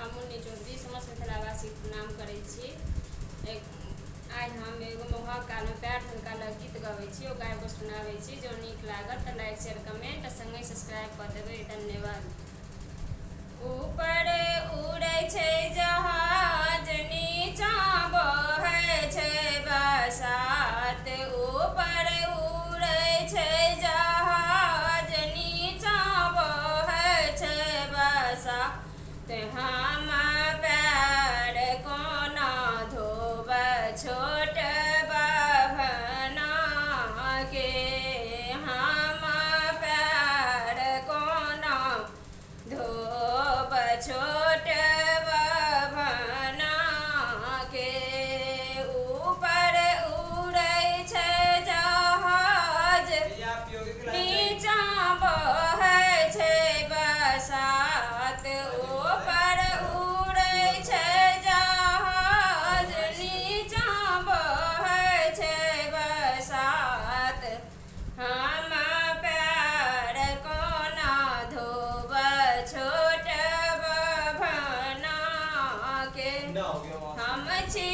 हम मुन्नी चौधरी समस्त मिथिलावासीके प्रणाम करै छी। आइ हम एगो महुआक कालमे पएर धोलका लग गीत गबै छी, ओ गाबि कऽ सुनाबै छी। जँ नीक लागत तऽ लाइक, शेयर, कमेंट आ सङ्गहि सब्सक्राइब कऽ देबै। धन्यवाद। ऊपर उड़ै छै जहाज, नीचाँ बहै छै बसात। ऊपर उड़ै छै जहाज, नीचाँ बहै छै बसात। हम पएर कोना धोब छोट बभनाके, हम पएर कोना धोब छोट बभनाके। ऊपर उड़ै छै जहाज, नीचाँ बहै छै बसात। ऊपर उड़ै छै जहाज, नीचाँ बहै छै बसात। हम पएर कोना धोब छोट बभनाके। हम छी